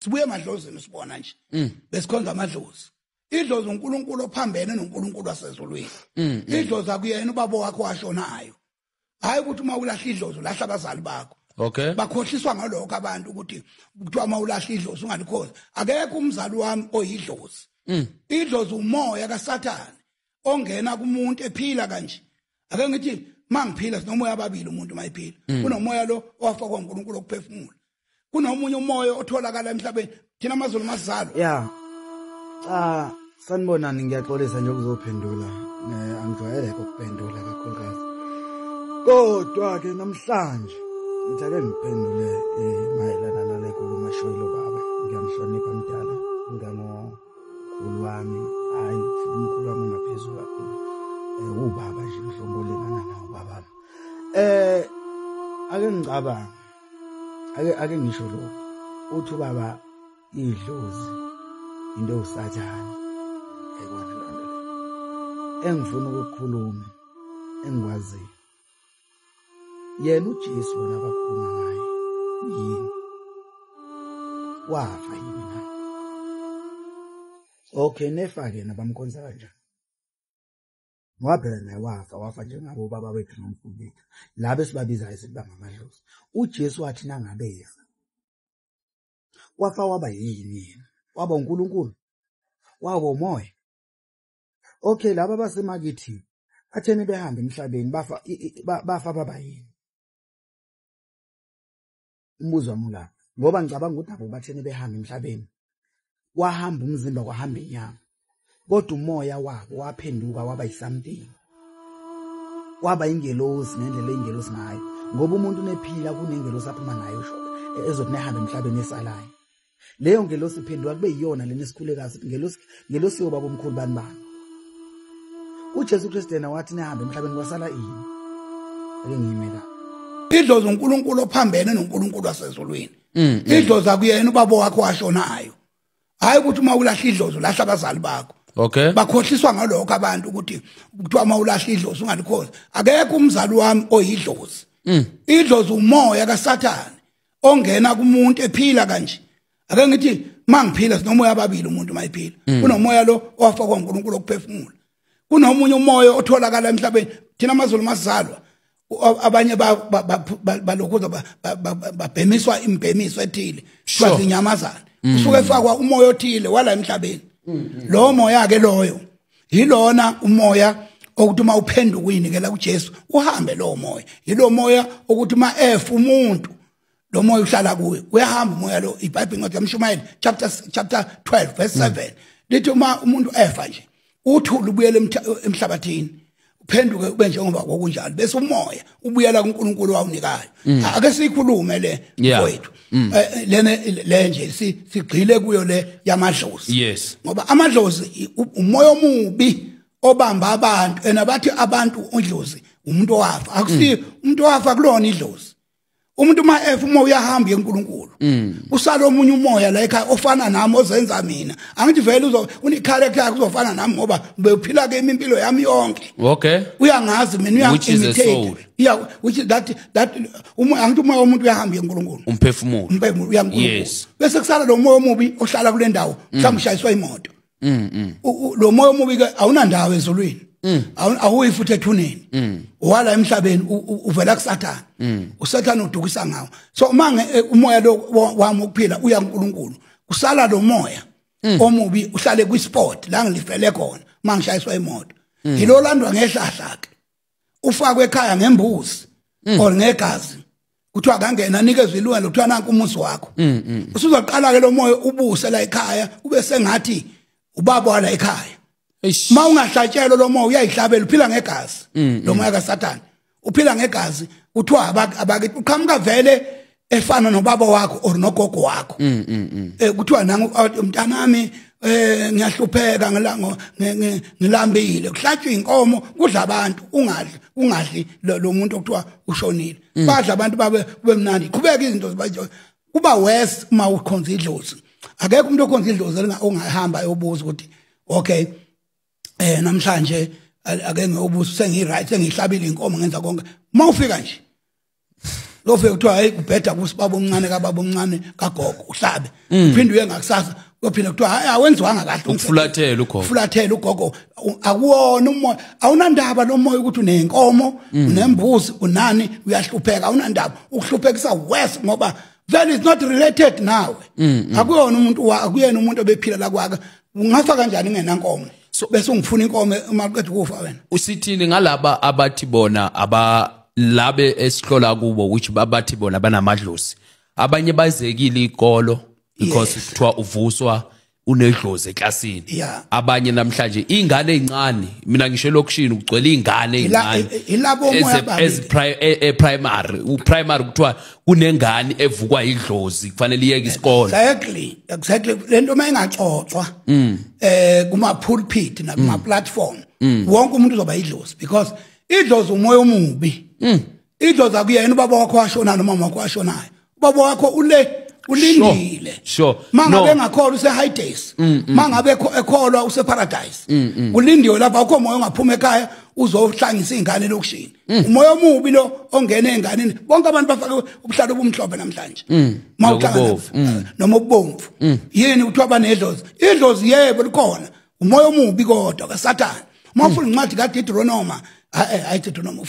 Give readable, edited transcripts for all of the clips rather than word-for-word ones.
Sibuye emadlozini sibona nje. Besikhonza amadlozi. Idlozi uNkulunkulu ophambene noNkulunkulu wasezulwini. Idlozi akuyena ubaba wakho washonayo. Hayi ukuthi uma ulahla idlozi ulahla abazali bakho. Okay. Bakhohliswa ngalokho abantu ukuthi kuthiwa uma ulahla idlozi ungalikhozi. Akekho umzali wami oyidlozi. Idlozi umoya kaSathane ongena kumuntu ephila kanje. Ake ngithi mangiphila sinomoya ababili umuntu mayiphila. Kunomoya lo owafakwa uNkulunkulu okuphefumula. Kunomunye umoya otholakala emhlabeni. Thina amaZulu masizalwa. Yeah. Cha, sanibonani, ngiyaxolisa nje ukuzophendula. Angijwayele ukuphendula kakhulukazi. Kodwa ke namhlanje ngithi ake ngiphendule mayelana nale nkulumo eshoyilo baba. Ngiyamhlonipha mdala, ngangokhulu wami. Hayi, umkhulu wami ungaphezulu kakhulu. Ubaba nje mhlongo olingana nawo baba. Ake ngicabange. Ake ngisho lokho. Uthi ubaba idlozi into uSathane. Ayibona loo nto leyo. Engifuna ukukhuluma engikwaziyo. Yena uJesu lona abakhuluma ngaye yini? Wafa yini na? Okay, nefa ke nabamkhonza kanjani? Ngoba phela naye wafa njengabo baba bethu nomkhulu bethu. Labo esibabizayo sithi bangamadlozi. uJesu wathi nangabe yena wafa waba yini yena? Waba uNkulunkulu? Waba umoya? Okay, laba basemakithi batheni behamba emhlabeni bafa baba yini? Umbuzo wami ulapho. Ngoba ngicabanga ukuthi nabo batheni behamba emhlabeni kwahamba umzimba kwahamba inyama, kodwa umoya wabo waphenduka waba yi-something, waba ingelosi ngendlela ingelosi ngayo. Ngoba umuntu unephila kunengelosi aphuma nayo ezothi nehamba emhlabeni esalayo. Leyo ngelosi iphenduka kube yiyona lena esikhulekayo sithi ngelosi yobaba omkhulu bani bani. uJesu Kristu yena wathi nehamba emhlabeni kwasala ini? Ake ngime la. Idlozi uNkulunkulu ophambene noNkulunkulu wasezulwini. Idlozi akuyena ubaba wakho washonayo. Hayi ukuthi uma ulahla idlozi ulahla abazali bakho. Okay. Bakhohliswa ngalokho abantu ukuthi kuthiwa uma ulahla idlozi ungalikhozi. Akekho umzali wami oyidlozi. Idlozi umoya kaSathane ongena kumuntu ephila kanje. Ake ngithi mangiphila sinomoya ababili umuntu mayiphila. Kunomoya lo owafakwa uNkulunkulu okuphefumula. Kunomunye umoya otholakala emhlabeni. Thina amaZulu masizalwa abanye balokhuza babhemiswa imbhemiso ethile. Kwazi inyamazana. Usuke efakwa umoya othile wala emhlabeni. Lo moya ke loyo yilona umoya okuthi uma uphenduka uyinikela kuJesu uhambe lo moya. Yilo moya okuthi uma efa umuntu lo moya uhlala kuye. Uyahamba umoya lo. iBhayibheli incwadi kaMshumayeli chapter 12 verse 7 lithi uma umuntu efa nje uthula ubuyele emhlabathini uphenduke ube njengoba kwakunjalo, bese umoya ubuyela kuNkulunkulu wawunikayo. Ake sikhulume le mfowethu. Lena le nje sigxile kuyo le yamadlozi. Yes. Ngoba amadlozi umoya omubi obamba abantu, ena bathi abantu udlozi umuntu owafa. Akusiyo umuntu owafa kulona idlozi. Umuntu uma efa umoya uyahamba eNkulunkulu. Usala omunye umoya la ekhaya ofana nami ozenza mina. Angithi vele uzo une-character yakho uzofana nami ngoba ubephila ke impilo yami yonke. Okay. Uyangazi mina, Which is a uya-imitate. soul. Yeah, which is that umoya, angithi umoya womuntu uyahamba eNkulunkulu. Umphefumulo. Umphefumulo uya kuNkulunkulu. Yes. Bese kusala lo moya omubi ohlala kule ndawo, mhlawumbe ushayiswa imoto. Lo moya omubi ke awunandawo ezulwini. Awuyi futhi ethuneni. Wala emhlabeni uvela kuSathane. uSathane udukisa ngawo. So uma umoya lo wami ukuphila uya kuNkulunkulu, kusala lo moya omubi uhlale kwisport la ngilifele khona mangishayiswa imoto. Yilo landwa ngehlahla ke. Ufakwe ekhaya ngembuzi or ngegazi. Kuthiwa kangena anikezwe ilungelo kuthiwa nanku umuzi wakho. Usuzoqala ke lo moya ubuse la ekhaya ube sengathi ubaba wala ekhaya. Ma ungahlatshelwa lo moya uyayihlabela, uphila ngegazi. Lo moya kaSathane uphila ngegazi. Kuthiwa abakithi uqhamuka vele efana nobaba wakho or nogogo wakho. Kuthiwa nangu mntanami, ngiyahlupheka ngilambile. Kuhlatshwa inkomo kudla abantu, ungadli lo muntu okuthiwa ushonile. Badla abantu babe kube mnandi. Qhubeka izinto ziba kuba worse uma ukhonza idlozi. Akekho umuntu okhonza idlozi ongahamba ayobuza ukuthi okay, namhlanje ake ngiyobuza sengi right, sengihlabile inkomo ngenza konke. Uma ufika nje Lofike kuthiwa hayi kubheda kusibaba omncane kababa omncane kagogo uhlabe. Uphinde uye ngakusasa uyophinda kuthiwa hayi awenziwanga kahle ukufulathela ugogo. Ufulathela ugogo akuwona umoya awunandaba lo moya ukuthi unenkomo unembuzi unani uyahlupheka awunandaba ukuhluphekisa worse ngoba then it's not related nawe. Akuyona umuntu akuyena umuntu obephila la kwakhe ungafa kanjani ngenankomo bese ungifuna inkomo uma uqeda ukufa wena. Usithini ngalaba abathi bona aba labe esihlola kubo which babathi bona banamadlozi abanye bazekile ikolo because kuthiwa uvuswa unedlozi eklasini abanye namhlanje ingane ezincane mina ngisho elokishini kugcwele ingane ezincane ilabo moya babi primary uprimary kuthiwa kunengane evukwa idlozi kufanele iyeke isikole. Exactly lento mayingaxoxwa kuma pulpit na kuma platform wonke umuntu uzoba idlozi because idlozi umoya omubi. Idlozi akuyena ubaba wakho washona noma mama wakho washonayo ubaba wakho ule ulindile. Sure. Mangabe engakholwa use high days. Mangabe ekholwa use paradise. Ulindiwe lapha akho moya ongaphuma ekhaya uzohlangisa izingane lokishini. Umoya omubi lo ongena enganeni bonke abantu bafake ubuhlalo obumhlophe namhlanje. Mawuhlangana noma ubomvu. Yini kuthiwa banedlozi? Idlozi yebo likhona. Umoya omubi kodwa kaSathane. Mawufuna incwadi kaDeuteronomy hayi Deuteronomy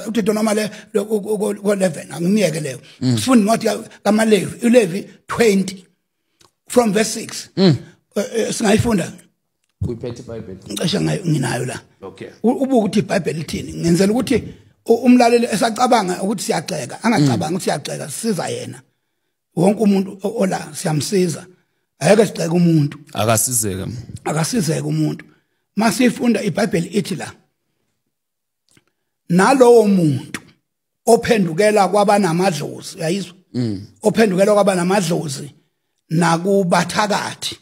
uDeuteronomy le ko11 angimiyeke leyo. Sifunda incwadi kaMalevi uLevi 20 from verse 6. Singayifunda uyiphethe iBhayibheli ngicishe nginayo la. Okay. Ubuka ukuthi iBhayibheli lithini ngenzela ukuthi umlaleli esacabanga ukuthi siyagxeka angacabanga ukuthi siyagxeka sisiza yena. Wonke umuntu ola siyamsiza ayeke sigxeke umuntu akasizeke akasizeke umuntu. Masifunda iBhayibheli ithi la nalowo muntu ophendukela kwabanamadlozi uyayizwa ophendukela kwabanamadlozi nakubathakathi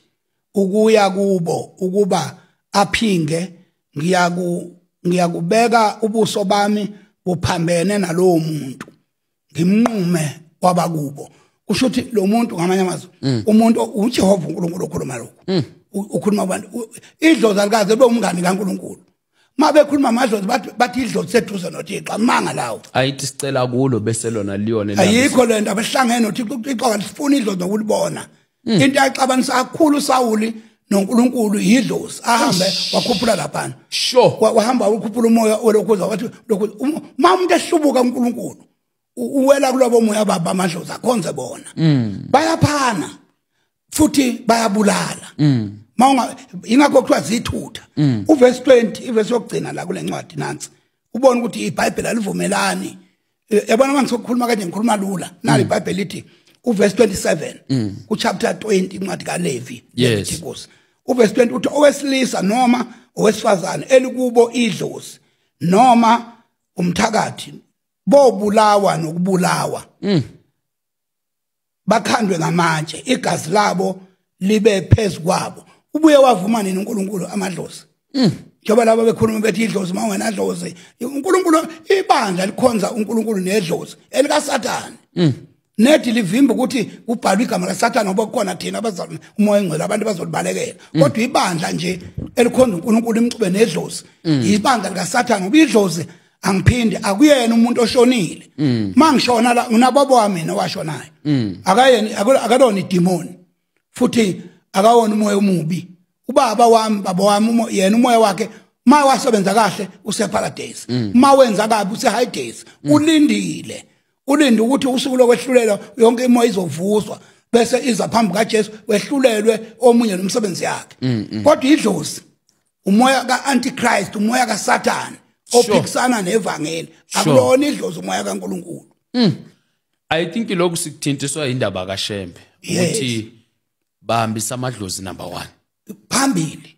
ukuya kubo ukuba aphinge ngiyakubeka ubuso bami buphambene nalowo muntu ngimnqume kwabakubo. Kusho ukuthi lo muntu ngamanye amazwi umuntu uJehova uNkulunkulu okhuluma lokho ukhuluma abantu idlozi alikaze libe umngani kaNkulunkulu. Mabekhuluma amadlozi bathi idlozi seduze noThixo amanga lawo. Ayithi sicela kulo bese lona liyona ayikho lento abahlangene noThixo uThixo alifuni idlozi nokulibona. Into yaxabanisa kakhulu uSawuli noNkulunkulu yidlozi ahambe wakhuphula laphana. Sure. Wahamba ukhuphula umoya olokhuza wathi lokhu uma umuntu ehlubuka uNkulunkulu uwela kulobo moya baba amadlozi akhonze bona. Bayaphana futhi bayabulala. Mawunga ingakho kuthiwa zithutha. Uverse 20 iverse yokugcina la kule ncwadi nansi. Ubona ukuthi iBhayibheli alivumelani. Yabona mangisokukhuluma kanje ngikhuluma lula. Nali iBhayibheli lithi uverse 27 ku chapter 20 incwadi kaLevi. Yes. Uverse 20 uthi owesilisa noma owesifazane elikubo idlozi noma umthakathi bobulawa nokubulawa. Bakhandwe ngamatshe igazi labo libe phezulu kwabo. Ubuye wavuma nini uNkulunkulu amadlozi? Njengoba laba bekhuluma bethi idlozi mawungenadlozi uNkulunkulu ibandla likhonza uNkulunkulu nedlozi elikaSathane. Nedi livimba ukuthi kubhalwe igama laSathane ngoba kukhona thina abazalwane umoya engcwele abantu bazolibalekela. Kodwa ibandla nje elikhonza uNkulunkulu imxube nedlozi ibandla likaSathane ngoba idlozi angiphindi akuyena umuntu oshonile. Mangishona la unababa wami nowashonayo. Akayena akalona idemoni futhi akawona umoya omubi. Ubaba wami baba wami yena umoya wakhe ma wasebenza kahle use paradise ma wenza kabi use high days. Ulindile ulinde ukuthi usuku lokwehlulela yonke imoya izovuswa bese iza phambi kaJesu wehlulelwe omunye nomsebenzi yakhe. Kodwa idlozi umoya kaAntichrist umoya kaSathane ophikisana nevangeli akulona idlozi umoya kaNkulunkulu. I think lokhu sikuthintiswa indaba kaShembe ukuthi bahambisa amadlozi number 1 phambili.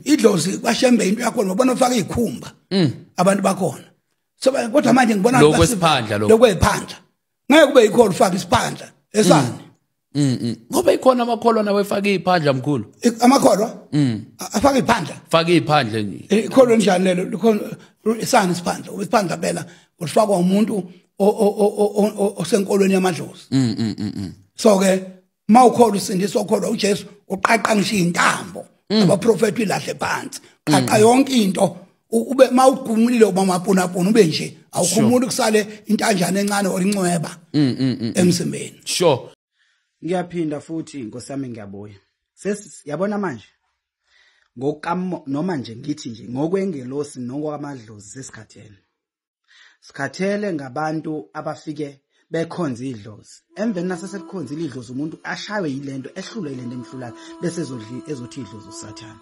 Idlozi kwaShembe into yakhona ubona ufaka izikhumba abantu bakhona. So kodwa manje ngibona lokwesiphandla lokho lokwephandla ngeke kube yikhona ufaka isiphandla esani. Ngoba ikhona amakholwa nawe efaka iphandla mkhulu. Amakholwa afaka iphandla faka iphandla nje ikholwa njani lelo likhona isani isiphandla isiphandla phela usifakwa umuntu osenkolweni yamadlozi. So ke mawukholwa usindiswa ukholwa uJesu uqaqa ngisho intambo abaprofeti ilahle phansi qaqa yonke into Ube mawugumulile uba mapunapuna ube nje awukhumuli kusale intanjana encane or incweba emzimbeni. Sure. Ngiyaphinda futhi Nkosi yami, ngiyabuya. Yabona manje ngokamo noma nje ngithi nje ngokwengelosi nokwamadlozi sesikhathele. Sikhathele ngabantu abafike bekhonza idlozi. Emveni naseselikhonzile idlozi umuntu ashaywe yilento, ehlulwe yilento emhlulayo, bese ezothi idlozi uSathane.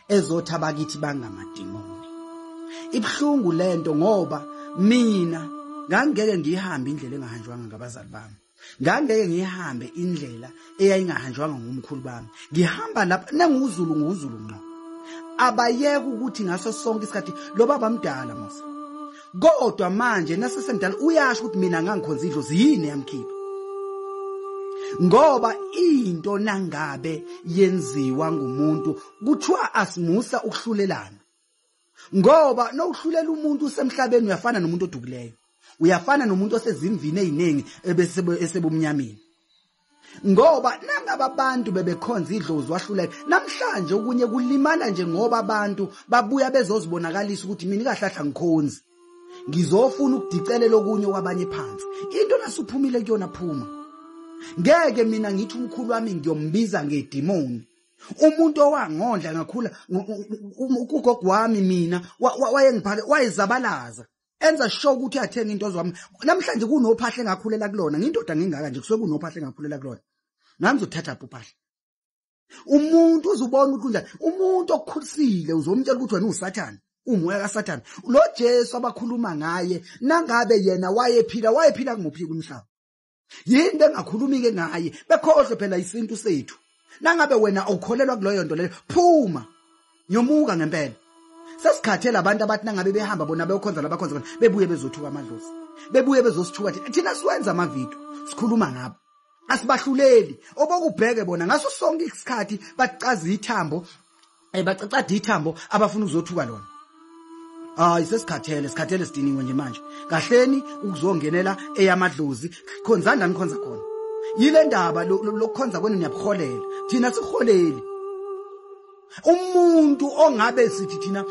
Ezothi abakithi bangamadimoni. Ibhlungu lento ngoba mina ngangeke ngihambe indlela engahanjwanga ngabazali bami. Ngangeke ngihambe indlela eyayingahanjwanga ngumkhulu bami. Ngihamba lapha nanguzulu nguzulu ngqo. Abayeke ukuthi ngaso sonke isikhathi lo baba mdala mos. Kodwa manje nasesemdala uyasho ukuthi mina ngangikhonza idlozi yini yamkhipha. Ngoba into nangabe yenziwa ngumuntu kuthiwa asimusa ukuhlulelana. Ngoba nokuhlulela umuntu usemhlabeni uyafana nomuntu odukileyo. Uyafana nomuntu osezimvini eziningi esebumnyameni. Ngoba nangaba abantu bebekhonza idlozi wahluleka namhlanje okunye kulimala nje ngoba abantu babuya bezozibonakalisa ukuthi mina kahlahla ngikhonzi. Ngizofuna ukudicelela okunye kwabanye phansi. Into nasuphumile kuyona phuma. Ngeke mina ngithi umkhulu wami ngiyombiza ngedimoni. Umuntu owangondla ngakhula ugogo wami mina wayengiphake wayezabalaza. Enza sure ukuthi uyathenga into zami. Namhlanje kunophahla engakhulela kulona, ngindoda ngingaka nje kusuke kunophahla engakhulela kulona. Nami ngizothatha uphahla. Umuntu uzubona ukuthi unjani, umuntu okukhulisile uzomtshela ukuthi wena uSathane, umoya kaSathane. Lo Jesu abakhuluma ngaye nangabe yena wayephila kumuphi kumhlaba. Yini bengakhulumi ke ngaye, bekhohlwe phela isintu sethu. Nangabe wena awukholelwa kuloyo nto leyo, phuma. Nyomuka ngempela. Sesikhathele abantu abathi nangabe behamba bona beyokhonza labakhonza khona bebuye bezothuka amadlozi. Bebuye bezosithuka thina. Thina siwenza amavidiyo sikhuluma ngabo. Asibahluleli. Obokubheke bona ngaso sonke isikhathi bacaza ithambo, bacacada ithambo abafuna ukuzothuka lona. Hayi sesikhathele, sikhathele sidiniwe nje manje. Kahleni ukuzongenela eyamadlozi, khonzani la nikhonza khona. Yile ndaba lokukhonza kwenu niyabuholela. Thina siholeli. Umuntu ongabe sithi thina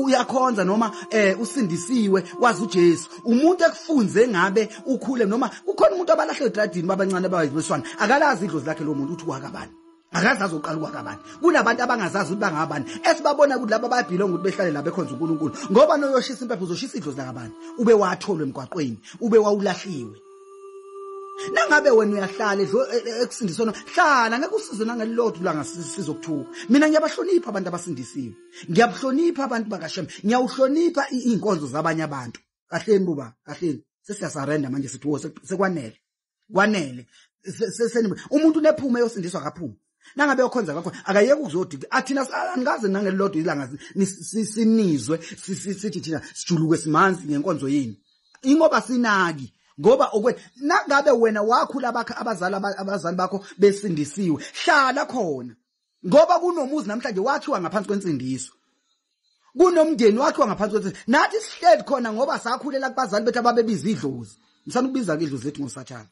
uyakhonza noma usindisiwe wazi uJesu, umuntu ekufunze ngabe ukhule noma kukhona umuntu abalahle edradini babancane abayibeswana akalazi idlozi lakhe lo muntu uthi wakabani, akazi azoqala ukwakabani. Kunabantu abangazazi ukuthi bangabani esibabona ukuthi laba bayabhilonga ukuthi behlale la bekhonza uNkulunkulu, ngoba noyoshisa impepho uzoshisa idlozi lakabani, ube watholwe emgwaqweni, ube wawulahliwe. Nangabe wena uyahlala ekusindisweni, hlala ngeke usize nangelilodwa ilanga sizokuthuka. Mina ngiyabahlonipha abantu abasindisiwe, ngiyabuhlonipha abantu bakaShem, ngiyawuhlonipha iy'nkonzo zabanye abantu. Kahleni buba, kahleni sesiyasarenda manje, sithi wo sekwanele, kwanele. Umuntu unephume eyosindiswa akaphumi. Nangabe ukhonza kakho akayeke ukuzodika. Athina anikaze nangelilodwa ilanga sinizwe sithi thina sijuluke simanzi ngenkonzo yenu. Ingoba sinaki. Ngoba okwe nangabe wena wakhula bakho abazali bakho besindisiwe, hlala khona. Ngoba kunomuzi namhlanje wakhiwa ngaphansi kwensindiso. Kunomndeni wakhiwa ngaphansi kwensindiso. Nathi sihleli khona ngoba sakhulela kubazali bethu ababebiza idlozi. Ngisana ukubiza ke idlozi lethu ngoSathane.